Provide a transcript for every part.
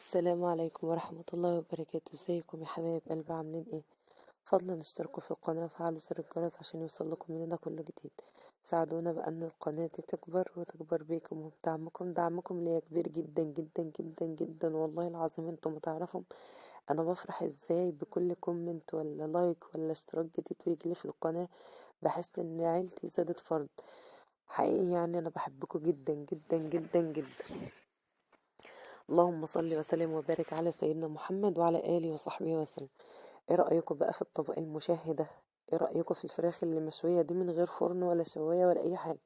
السلام عليكم ورحمة الله وبركاته. ازيكم يا حبايب قلبي، عاملين ايه؟ فضلا اشتركوا في القناة وفعلوا زر الجرس عشان يوصل لكم مننا كل جديد. ساعدونا بأن القناة دي تكبر وتكبر بيكم وبدعمكم، دعمكم ليا كبير جدا جدا جدا جدا والله العظيم. انتم ما تعرفوا انا بفرح ازاي بكل comment ولا like ولا اشتراك جديد بيجيلي في القناة، بحس ان عيلتي زادت فرد حقيقي. يعني انا بحبكم جدا جدا جدا جدا. اللهم صل وسلم وبارك على سيدنا محمد وعلى آله وصحبه وسلم. ايه رأيكم بقى في الطبق المشهي ده؟ ايه رأيكم في الفراخ اللي مشوية دي من غير فرن ولا شواية ولا اي حاجة؟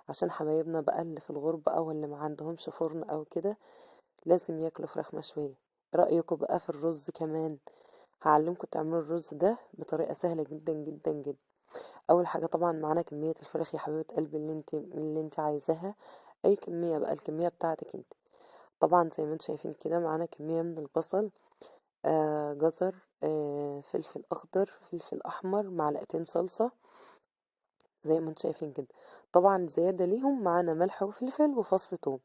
عشان حبايبنا بقى اللي في الغربة او اللي ما عندهمش فرن او كده لازم ياكلوا فراخ مشوية. ايه رأيكم بقى في الرز كمان؟ هعلمكم تعملوا الرز ده بطريقة سهلة جدا جدا جدا. اول حاجة طبعا معانا كمية الفراخ يا حبيبة قلبي اللي انت عايزاها، اي كمية بقى، الكمية بتاعتك انت. طبعا زي ما انتم شايفين كده معانا كمية من البصل، جزر، فلفل اخضر، فلفل احمر، معلقتين صلصة زي ما انتم شايفين كده. طبعا زيادة ليهم معانا ملح وفلفل وفص ثوم.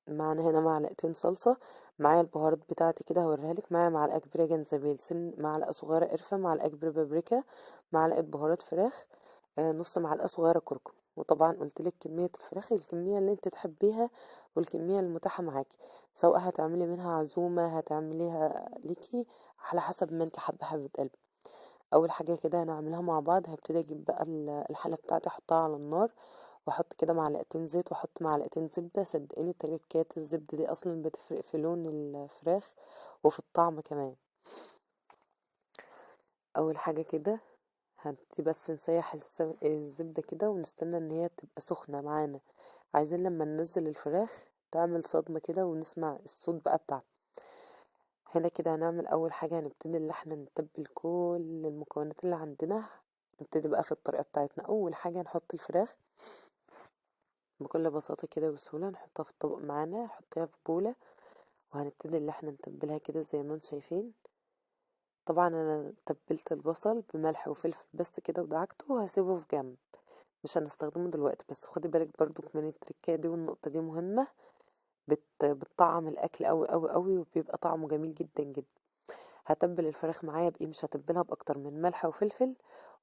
معانا هنا معلقتين صلصة، معايا البهارات بتاعتي كده هوريها لك. معايا معلقة كبيرة جنزبيل، سن معلقة صغيرة قرفة، معلقة كبيرة بابريكا، معلقة بهارات فراخ، نص معلقة صغيرة كركم. وطبعا قلت لك كمية الفراخ الكمية اللي انت تحبيها والكمية المتاحة معاكي، سواء هتعملي منها عزومة هتعمليها ليكي على حسب ما انت حابة حبيبة قلبي. اول حاجة كده هنعملها مع بعض، هبتدي اجيب بقى الحلة بتاعتي احطها على النار، واحط كده معلقتين زيت واحط معلقتين زبدة. صدقيني تركات الزبدة دي اصلا بتفرق في لون الفراخ وفي الطعم كمان. اول حاجة كده هنبتدي بس نسيح الزبدة كده ونستنى ان هي تبقى سخنة معانا. عايزين لما ننزل الفراخ تعمل صدمة كده ونسمع الصوت بقى بتاعها. هنا كده هنعمل اول حاجة، هنبتدي ان احنا نتبل كل المكونات اللي عندنا. نبتدي بقى في الطريقة بتاعتنا. اول حاجة نحط الفراخ بكل بساطة كده وسهولة، نحطها في الطبق معانا، نحطها في بولة، وهنبتدي ان احنا نتبلها كده زي ما انتم شايفين. طبعا انا تبلت البصل بملح وفلفل بس كده ودعكته، وهسيبه في جنب مش هنستخدمه دلوقتي. بس خدي بالك برضو من التركية دي، والنقطة دي مهمة، بتطعم الاكل قوي قوي قوي وبيبقى طعمه جميل جدا جدا. هتبل الفراخ معايا بايه؟ مش هتبلها باكتر من ملح وفلفل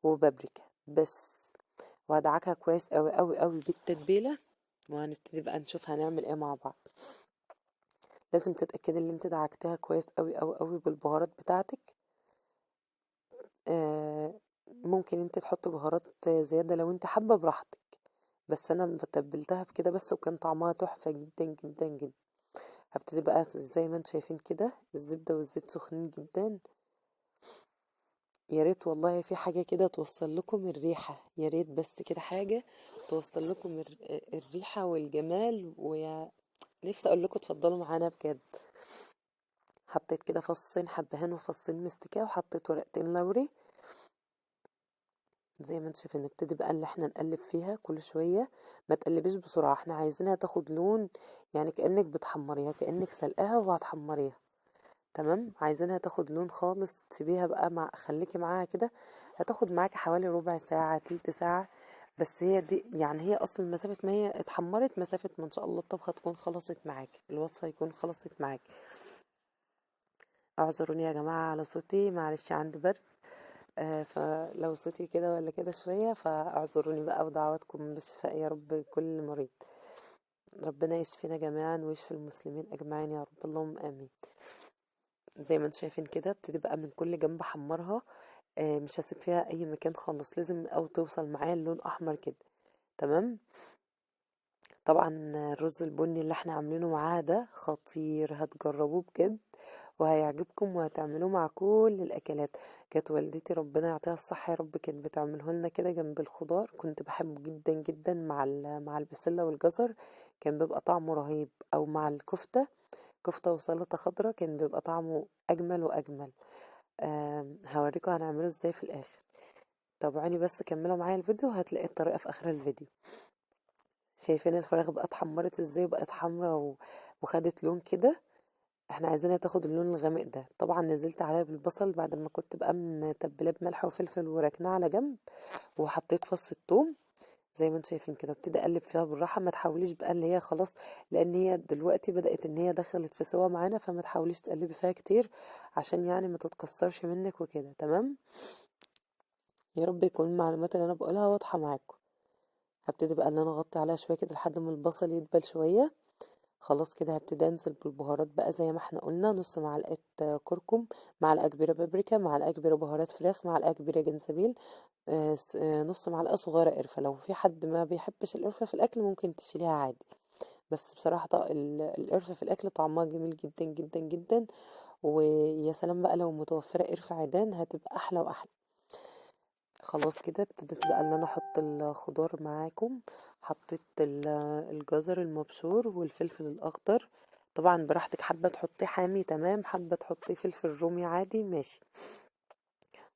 وبابريكا بس، وهدعكها كويس قوي قوي قوي بالتتبيله. وهنبتدي بقى نشوف هنعمل ايه مع بعض. لازم تتاكدي ان انت دعكتها كويس قوي قوي قوي بالبهارات بتاعتك. ممكن انت تحط بهارات زيادة لو انت حابة براحتك، بس انا تبلتها بكده بس وكان طعمها تحفة جدا جدا جدا. هبتدي بقى زي ما انتم شايفين كده الزبدة والزيت سخنين جدا. يا ريت والله في حاجة كده توصل لكم الريحة، يا ريت بس كده حاجة توصل لكم الريحة والجمال. ويا نفسي اقول لكم اتفضلوا معانا بجد. حطيت كده فصين حبهان وفصين مستكة، وحطيت ورقتين لوري زي ما انتم شايفين. نبتدي بقى اللي احنا نقلب فيها كل شوية، ما تقلبيش بسرعة، احنا عايزينها تاخد لون، يعني كأنك بتحمريها، كأنك سلقاها وهتحمريها. تمام، عايزينها تاخد لون خالص. تسيبيها بقى مع، خليكي معاها كده، هتاخد معاكي حوالي ربع ساعة تلت ساعة بس. هي دي يعني هي اصلا مسافة ما هي اتحمرت، مسافة ما ان شاء الله الطبخة تكون خلصت معاكي، الوصفة يكون خلصت معاكي. اعذروني يا جماعة على صوتي، معلش عندي برد، فلو صوتي كده ولا كده شوية فاعذروني بقى، ودعواتكم بالشفاء يا رب كل مريض. ربنا يشفينا جميعا ويشفي المسلمين اجمعين يا رب، اللهم امين. زي ما انتم شايفين كده ابتدي بقى من كل جنب احمرها، مش هسيب فيها اي مكان خالص، لازم او توصل معايا اللون احمر كده. تمام. طبعا الرز البني اللي احنا عاملينه معاها ده خطير، هتجربوه بجد وهيعجبكم وهتعملوه مع كل الاكلات. كانت والدتي ربنا يعطيها الصحة يا رب كانت بتعمله لنا كده جنب الخضار، كنت بحبه جدا جدا مع البسلة والجزر، كان بيبقى طعمه رهيب. او مع الكفتة، كفتة وسلطة خضراء، كان بيبقى طعمه اجمل واجمل. هوريكم هنعمله ازاي في الاخر، تابعوني بس كملوا معايا الفيديو هتلاقي الطريقة في اخر الفيديو. شايفين الفراخ بقى اتحمرت ازاي، بقت حمرا وخدت لون كده، احنا عايزينها تاخد اللون الغامق ده. طبعا نزلت عليها بالبصل بعد ما كنت بقى متبلاه بملح وفلفل وراكناه على جنب، وحطيت فص الثوم. زي ما انتم شايفين كده. ابتدي اقلب فيها بالراحة، ما تحاوليش بقى اللي هي خلاص، لان هي دلوقتي بدات ان هي دخلت في سوا معانا، فما تحاوليش تقلبي فيها كتير عشان يعني ما تتكسرش منك وكده. تمام، يا رب يكون المعلومات اللي انا بقولها واضحة معاكم. هبتدي بقى ان انا اغطي عليها شوية كده لحد ما البصل يدبل شوية. خلاص كده هبتدي انزل بالبهارات بقى زي ما احنا قلنا، نص معلقه كركم، معلقه كبيرة بابريكا، معلقه كبيرة بهارات فراخ، معلقه كبيرة جنزبيل، نص معلقه صغيرة قرفه. لو في حد ما بيحبش القرفه في الاكل ممكن تشيليها عادي، بس بصراحة القرفه في الاكل طعمها جميل جدا جدا جدا، ويا سلام بقى لو متوفرة قرفه عيدان هتبقى احلى واحلى. خلاص كده ابتديت بقى ان انا احط الخضار معاكم. حطيت الجزر المبشور والفلفل الاخضر، طبعا براحتك، حابة تحطيه حامي تمام، حابة تحطيه فلفل رومي عادي ماشي.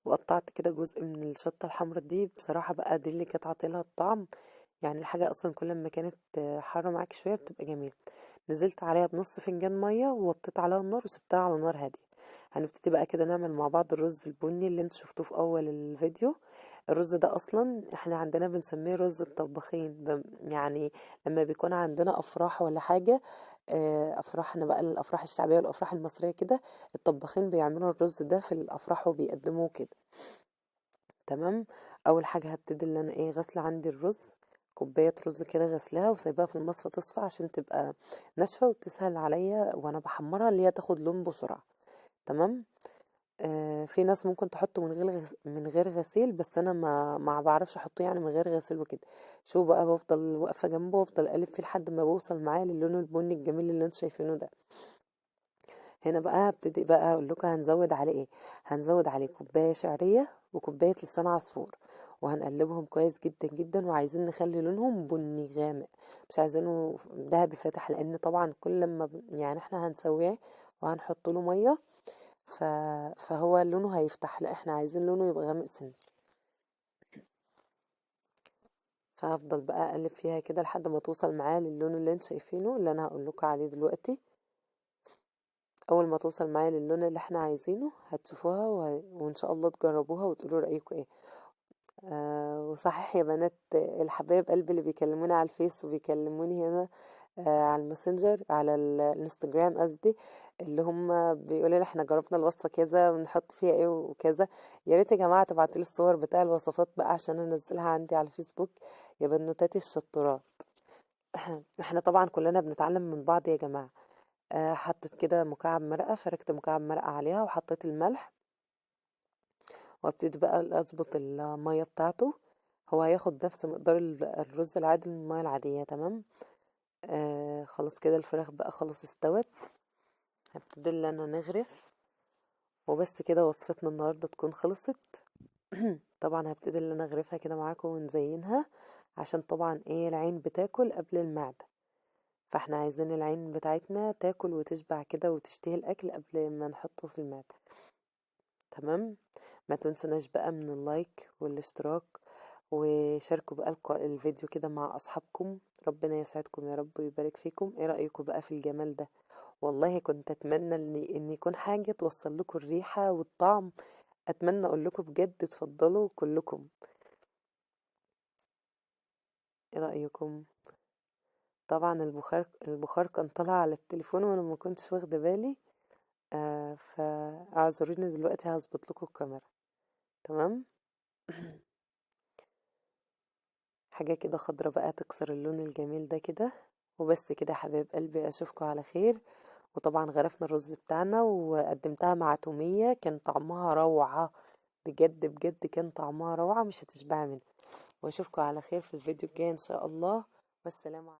وقطعت كده جزء من الشطه الحمراء دي، بصراحة بقى دي اللي كانت عاطيلها الطعم، يعني الحاجة اصلا كل ما كانت حارة معاك شوية بتبقى جميلة. نزلت عليها بنص فنجان مية ووطيت عليها النار وسبتها على نار هادية. هنبتدي بقى كده نعمل مع بعض الرز البني اللي انتوا شفتوه في اول الفيديو. الرز ده اصلا احنا عندنا بنسميه رز الطباخين، يعني لما بيكون عندنا افراح ولا حاجة، افراحنا بقى الافراح الشعبية والافراح المصرية كده، الطباخين بيعملوا الرز ده في الافراح وبيقدموه كده. تمام، اول حاجة هبتدي ان انا غسله عندي الرز، كوباية رز كده غسلاها وسايباها في المصفى تصفى عشان تبقى ناشفة وتسهل عليا وانا بحمرها اللي هي تاخد لون بسرعة. تمام، في ناس ممكن تحطه من غير غسيل، بس انا ما بعرفش احطه يعني من غير غسيل وكده. شو بقى بفضل واقفة جنبه وافضل اقلب فيه لحد ما بوصل معاه للون البني الجميل اللي انتوا شايفينه ده. هنا بقى هبتدي بقى اقول لكم هنزود عليه ايه. هنزود عليه كوباية شعرية وكوبايه لسان عصفور، وهنقلبهم كويس جدا جدا، وعايزين نخلي لونهم بني غامق، مش عايزينه ذهبي فاتح، لان طبعا كل لما يعني احنا هنسويه وهنحط له مية فهو لونه هيفتح، لا احنا عايزين لونه يبقى غامق سنة. فهفضل بقى اقلب فيها كده لحد ما توصل معايا للون اللي انتوا شايفينه اللي انا هقول لكم عليه دلوقتي. اول ما توصل معايا للون اللي احنا عايزينه هتشوفوها وان شاء الله تجربوها وتقولوا رايكم ايه. وصحيح يا بنات الحبايب قلبي اللي بيكلموني على الفيس وبيكلموني هنا على الماسنجر، على الانستجرام قصدي، اللي هم بيقولوا لي احنا جربنا الوصفة كذا ونحط فيها ايه وكذا، يا ريت يا جماعة تبعتوا لي الصور بتاع الوصفات بقى عشان انزلها عندي على الفيسبوك يا بنوتاتي الشطورات. احنا طبعا كلنا بنتعلم من بعض يا جماعة. حطيت كده مكعب مرقه، فركت مكعب مرقه عليها وحطيت الملح، وابتدي بقى اظبط المية بتاعته. هو هياخد نفس مقدار الرز العادي من المية العادية. تمام، خلاص كده الفراخ بقى خلاص استوت. هبتدي ان انا نغرف، وبس كده وصفتنا النهارده تكون خلصت. طبعا هبتدي ان انا اغرفها كده معاكم ونزينها، عشان طبعا العين بتاكل قبل المعدة، فاحنا عايزين العين بتاعتنا تاكل وتشبع كده وتشتهي الاكل قبل ما نحطه في المعدة. تمام، ما تنسوناش بقى من اللايك والاشتراك، وشاركوا بقى الفيديو كده مع اصحابكم. ربنا يسعدكم يا رب ويبارك فيكم. ايه رايكم بقى في الجمال ده؟ والله كنت اتمنى ان يكون حاجة توصل لكم الريحة والطعم. اتمنى اقول لكم بجد اتفضلوا كلكم. ايه رايكم؟ طبعا البخار كان طالع على التليفون وانا ما كنتش واخده بالي، فاعذروني دلوقتي هظبط لكم الكاميرا. تمام، حاجة كده خضرة بقى تكسر اللون الجميل ده كده. وبس كده يا حبايب قلبي، اشوفكم على خير. وطبعا غرفنا الرز بتاعنا وقدمتها مع تومية، كان طعمها روعة بجد بجد، كان طعمها روعة مش هتشبعي منها. واشوفكم على خير في الفيديو الجاي ان شاء الله، والسلام عليكم.